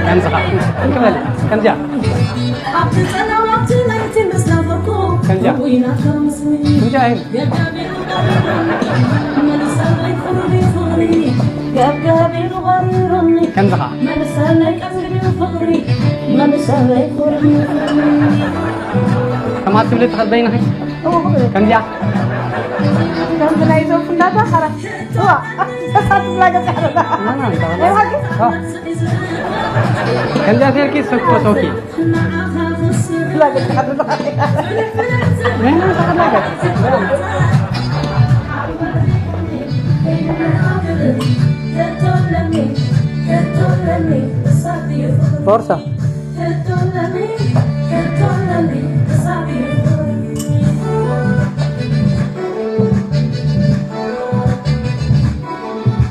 ከምዚ ኸዓ፣ እንክበል፣ ከምዚኣ። ከምዚኣ። ከምዚኣ ኣይብል። ከምዚ ኸዓ። ከምኣ ትብሊ ትኽእል በይንኺ? ከምዚኣ። ከምዚ ናይ ዞም ፍንዳታ ኸረ። እዋ፣ ተሳትፍ ላገጽ ያረዳ። ና፣ ና፣ ና። ከምዚኣ ጌርኪ ሶኪ፣ ሶኪ። ላገጽ ያረዳ። ና፣ ና፣ ና፣ ና። ቦርሳ።